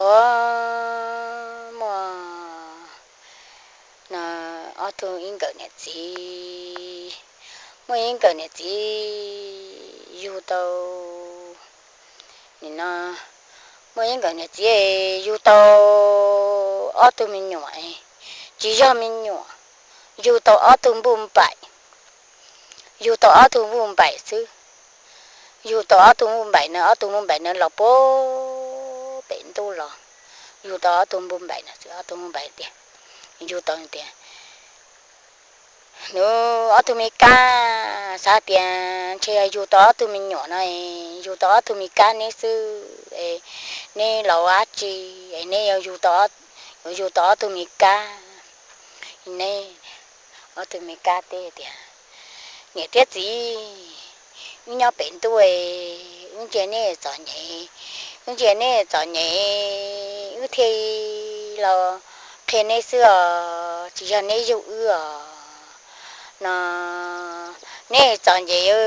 Ua, muaj, no, ob tug ib nkawm niam txiv, muaj ib nkawm niam txiv yug tau, nim no, muaj ib nkawm niam txiv yug tau ob tug me nyuam, tsis yog me nyuam, yug tau ob tug npauj npaim, yug tau ob tug npauj npaim xwb. Yug tau ob tug npauj npaim na, ob tug npauj npaim na los puag pem ntuj los, yug tau ob tug npauj npaim na, ob tug npauj npaim tias, yug tau tias, nws ob tug me kab, xav tias ntshe yog yug tau ob tug me nyuam no, yug tau ob tug me kab neb xwb, neb los ua dab tsi, neb yuav yug tau ob tug me kab, neb, ob tug me kab teb tias, niam thiab txiv, wb nyob pem ntuj, wb ntsia neb txom nyem, wb ntsia neb txom nyem, wb thiaj los qhia neb xwb os, tsis yog neb yug wb os. No, neb txom nyem,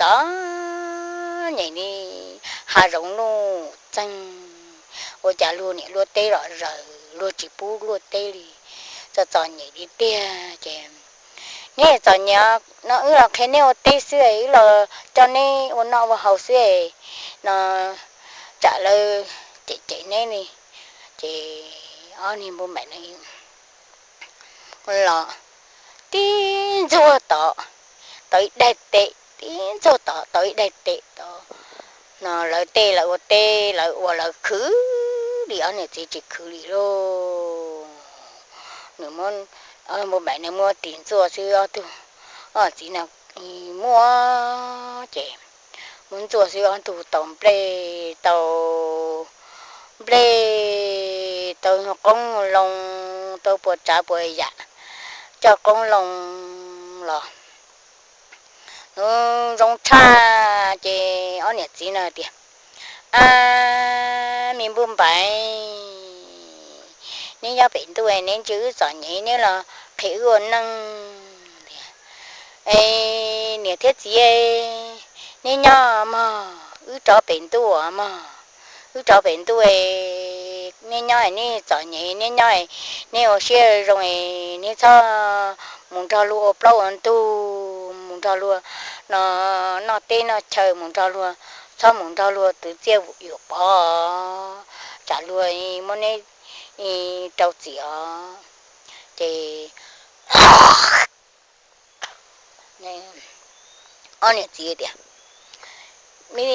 txom nyem li hav zoov nuj txeeg, ua cas luag niam luag teb los zaws, luag tsis pub luag teb li, txom txom nyem li tiag ces, neb txom nyem, no wb los qhia neb ua teb xwb, wb los coj neb ua noj ua haus xwb, no, tsam lawv cem cem neb li. Ces ob niag npauj npaim no los tib ntxuag tod, tau ib daim tes, tib ntxuag tod, tau ib daim tes tod, no lawv tej lawv ua teb, lawv ua lawv khwv li, ob niam txiv tsis khwv li lauj. Nws muab, npauj npaim no muab tis ntxuaj xwb, ob tug, ob txiv no muab ces muab ntxuaj xwb, ob tug tau nplej, tau nplej, tau qoob loo, tau puas tsav puas yam, coj qoob loo los, nws zoo tshaj ces ob niam txiv no tias, ab, me npauj npaim, neb nyob pem ntuj, neb ntsia wb txom nyem, neb los qhia wb ua neej. Es niam thiab txiv, neb nyob mog, wb rov pem ntuj mog, wb rov pem ntuj, neb nyob neb txom nyem, neb nyob neb ua siab zoo, neb txhob mus nrog luag ua plaub ua ntug, mus nrog luag no, noj teb noj chaw, mus nrog luag, txhob mus nrog luag twv txiaj yuam pov, tsam luag muab neb rau txim os. Ces ob niam txiv tias, me,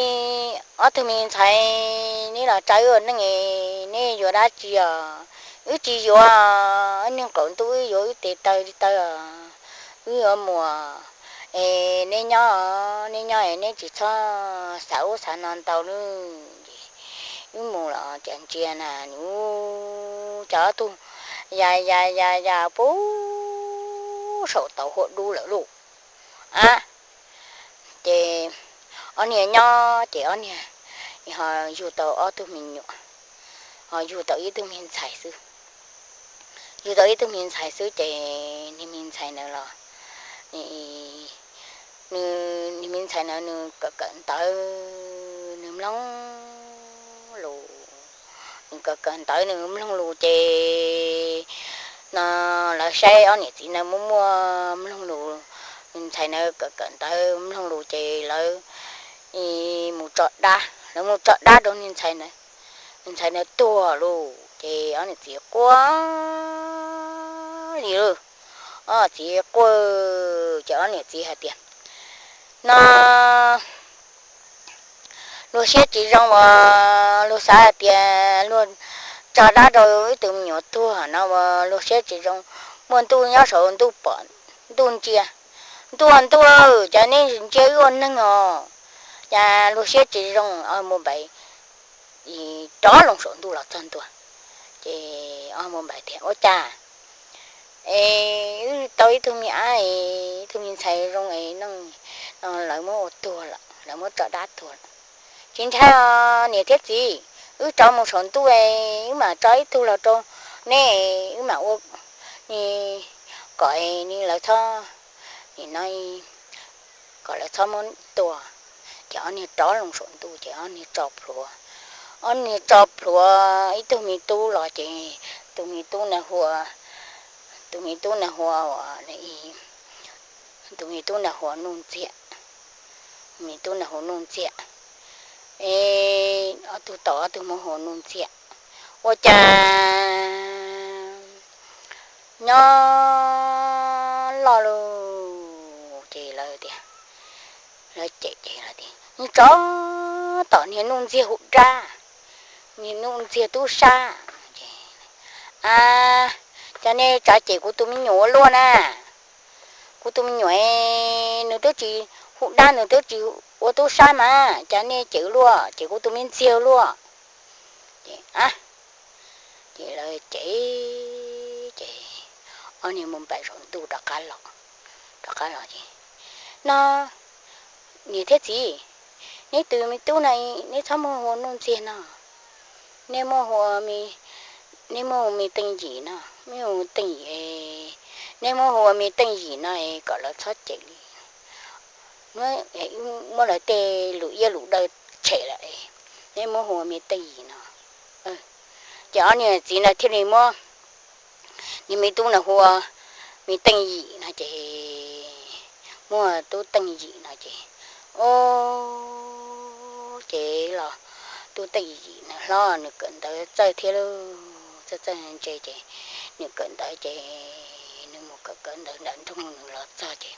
ob tug me ntxhais, neb los tsa wb ua neej, neb yuav dab tsi os? Wb tsis yuav, wb neeg qaum ntuj wb yuav wb tes taw li taw os, wb yuav mus. Es neb nyob, neb nyob es neb tsis txhob xav ub xav no ntau nawb. Wb mus los cas ntsia na, nws cas ob tug ya ya ya ya puag saum tauv hua dub lawm lauj. A, ces ob niag nyob ces ob niag ho yug tau ob tug me nyuam, ho yug tau ib tug me ntxhais xwb. Yug tau ib tug me ntxhais xwb ces niag me ntxhais ntawd los, nws, niag me ntxhais ntawd nws kawm kawm ntawv, nws mloog lus, nws kawm kawm ntawv nws mloog lus ces no lawv saib ob niam txiv ntawd muaj muaj mloog lus, ntxhais ntawd kawm kawm ntawv mloog lus ces lawv mus tso dab, lawv mus tso dab rau niag ntxhais ntawd, ntxhais ntawd tuag lawm ces ob niam txiv quaj li lawm. Ob txiv quaj ces ob niam txiv hais tias, no luag siab tsis zoo uas luag xav hais tias luag tso dab rau ib tug me nyuam tuag no uas luag siab tsis zoo. Muaj ntuj nyob saum ntuj pom ntuj ntsia, ntuj ntuj, cas neb ntsia wb ua neeg os, cas luag siab tsis zoo. Ob npauj npaim rov loo saum ntuj los txog ntua, ces ob npauj npaim tias, ua cas es wb tau ib tug me ab, ib tug me ntxhais zoo es no, lawv muab ua tuag lawm, lawv muab tso dab tuag lawm. Tsis ntshai os niam thiab txiv, wb rov mus saum ntuj, wb mam tso ib tug los rau neb, wb mam ua, kom lawv txhob, nim no kom lawv txhob muab tua. Ces ob niag rov loo saum ntuj ces ob niag tso plhuav, ob niag tso plhuav ib tug me tub los ces tus me tub na hu ua, tus me tub na hu ua, tus me tub na hu ua Nuj Ntxiag, me tub na hu Nuj Ntxiag, es ob tug tau ob tug muab hu ua Nuj Ntxiag. Ua cas nyob loj lug ces lawv tias, lawv cem ces lawv tias, Tsov tom niag Nuj Ntxiag hu dab, niag Nuj Ntxiag tub sab. A, cas nej tsav cem kuv tus me nyuam ua luaj na? Kuv tus me nyuam nws twb tsis hu dab, nws twb tsis ua tub sab mas cas nej cem luaj, cem kuv tus me ntxiag luaj? Ces, a, ces lawv cem ces ob niag mus npaum saum ntuj rov qab los, rov qab los ces, No, niam thiab txiv, neb tus me tub no neb txhob muab hu ua Nuj Ntxiag no, neb muab hu ua, neb muab hu ua Me Teej Yim no, Me Teej Yim, neb muab hu ua Me Teej Yim no es kom lawv txhob cem li. Muab lawv tej lus iab lus daw tshem lawm, neb muab hu ua Me Teej Yim no. Ces ob niag txiv no thiaj li muab niag me tub no hu ua Me Teej Yim no ces, muab Tub Teej Yim no ces, o, ces los Tub Teej Yim nws hlob nws kawm ntawv txawj thiab lauj, txawj txawj ntse ces nws kawm ntawv ces nws mus kawm kawm ntawv nram nroog nws los txog ces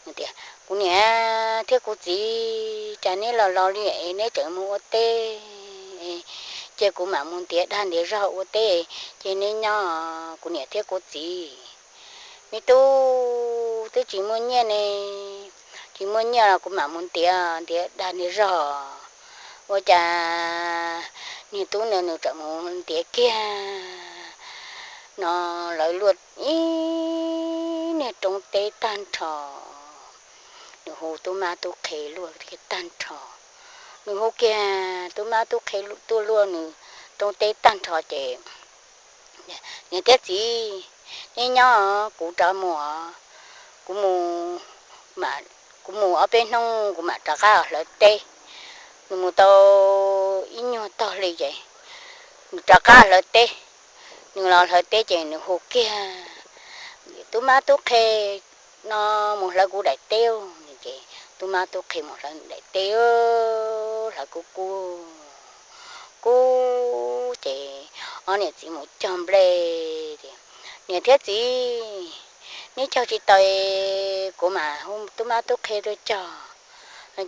nws tias, Kuv niam thiab kuv txiv, cas neb los los li es neb tseem mus ua teb, ces kuv mam mus ntiav dag ntiav zog ua teb, ces neb nyob, kuv niam thiab kuv txiv. Me tub, twb tsis muaj nyiaj ne, tsis muaj nyiaj los kuv mam mus ntiav ntiav dag ntiav zog. Ua cas niag tub no nws tseem mus ntiav kiag no, lawv luaj ib niag roob teb tag nrho, nws hu tub mab tub qhe luaj kiag tag nrho. Nws hu kiag tub mab tub qhe tuaj luaj nws roob teb tag nrho ces, Niam thiab txiv, neb nyob, kuv rov mus, kuv mus, kuv mus ob peb hnub kuv mam rov qab hlawv teb. Nws mus tau ib nyuag tog hli ces nws rov qab hlawv teb. Nws los hlawv teb ces nws hu kiag, Tub mab tub qhe no, mus hlawv kuv daim teb. Ces tub mab tub qhe mus hlawv daim teb, hlawv kub kub kub ces ob niam txiv mus cog nplej tias, Niam thiab txiv, neb cog tsis tau, kuv mam hu tub mab tub qhe tuaj cog.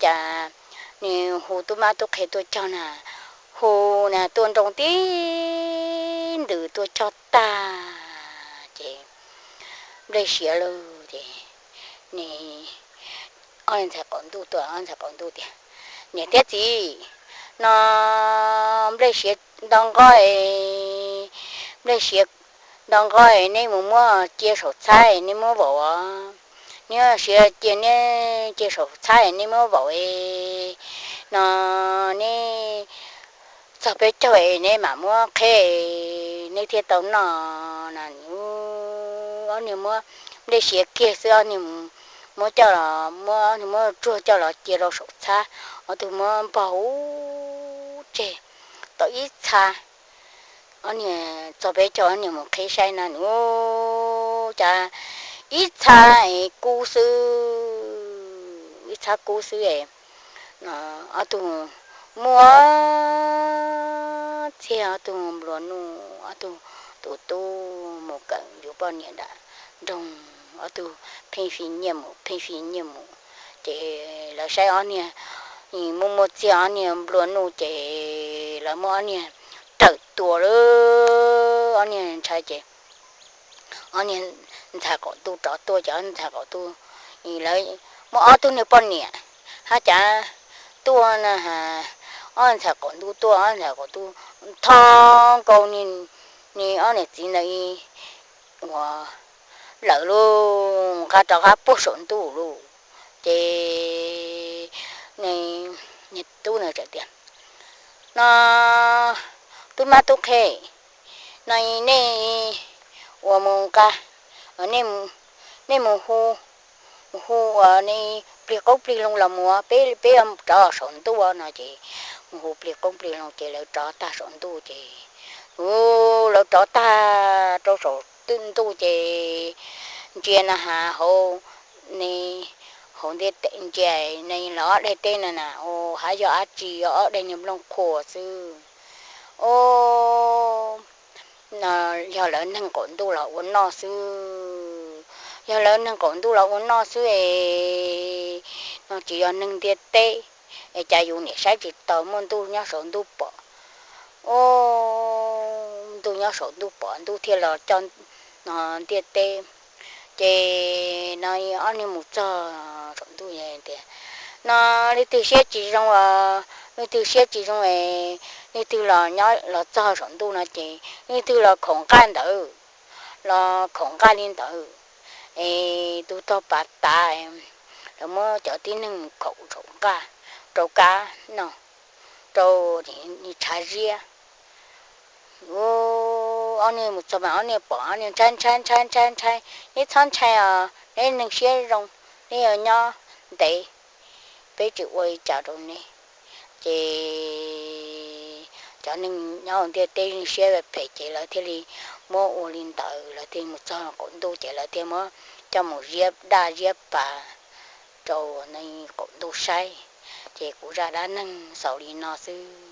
Cas nws hu tub mab tub qhe tuaj cog na, hu na tuaj nroo tib ntws tuaj cog tag ces nplej siav lawm ces ob ntxhais qaum ntuj tuaj, ob ntxhais qaum ntuj tias, Niam thiab txiv, no nplej siav nto nqo, nplej siav nto nqo, neb mus muab cia saum txhab neb muab vaum os. Neb siav cia, neb cia saum txhab neb muab vaum, no neb txog peb caug neb mam muab qheb, neb thiaj tau noj no. Ob niag muab nplej siav kiag xwb, ob niag muab coj los, muab tsuag coj los cia rau saum txhab, ob tug muab npog ub tseg tau ib txha. Ob niag txog peb caug ob niag mus qheb saib na, ub, cas ib txha es kub xwb, ib txha kub xwb es ob tug muaj txiag, ob tug nplua nuj, ob tug tus tub mus kawm yuav poj niam nram nroog, ob tug pheej fij nyiaj mus pheej fij nyiaj mus. Ces lawv saib ob niag muaj muaj txiag, ob niag nplua nuj ces lawv muab ob niag rawm tua lawm. Ob niag ntshai ces ob niag ntxhais qaum ntuj rov tuaj ces ob ntxhais qaum ntuj, lawv muaj ob tug niag poj niam hab cav tuaj na, ob ntxhais qaum ntuj tuaj, ob ntxhais qaum ntuj tho nkaus nws ob niam txiv ntawd ua lawm lauj, nqa rov qab puag saum ntuj lauj. Ces niag tub na txawm tias, no tub mab tub qhe, no nej ua mus nqa, nej mus hu, hu ua nej plig qoob plig loo los mus, peb peb rov saum ntuj no ces mus hu plig qoob plig loo ces lawv rov tag saum ntuj ces, u, lawv rov tag rau saum ntuj ces ntsia na has hauv, ne, hauv ntiaj teb ntsia ne los ob daim teb no na, u, hab yog dab tsi, yog ob daim niag nplooj qhuav xwb. O, yog lawv neeg qaum ntuj los ua noj xwb, yog lawv neeg qaum ntuj los ua noj xwb es, no tsis yog neeg ntiaj teb es cas yus niam saib tsis taus, muaj ntuj nyob saum ntuj pom. O, ntuj nyob saum ntuj pom, ntuj thiaj los coj ntiaj teb. Ces no ob niag mus txog saum ntuj tias, no leej twg siab tsis zoo, leej twg siab tsis zoo es leej twg los nyob los txog saum ntuj no ces leej twg los khaum nqaj ntawd, los khaum nqaj li ntawd es tus tog pas tav, lawv muab cov tib neeg khaum saum nqaj rau kab no, rau tshav ziab. Ob niag mus txog mas ob niag pom ob niag ntshai ntshai ntshai ntshai ntshai, neb txhob ntshai os, neb neeg siab zoo, neb yuav nyob ntev, peb tsis ua li cas rau neb. Ces cov neeg nyob hauv ntiaj teb siab phem ces lawv thiaj li muab ua li ntawd, lawv thiaj mus txog qaum ntuj ces lawv thiaj muab coj mus ziab daj ziab pas rau qaum ntuj saib. Ces kuv zaj dab neeg xaus li no xwb.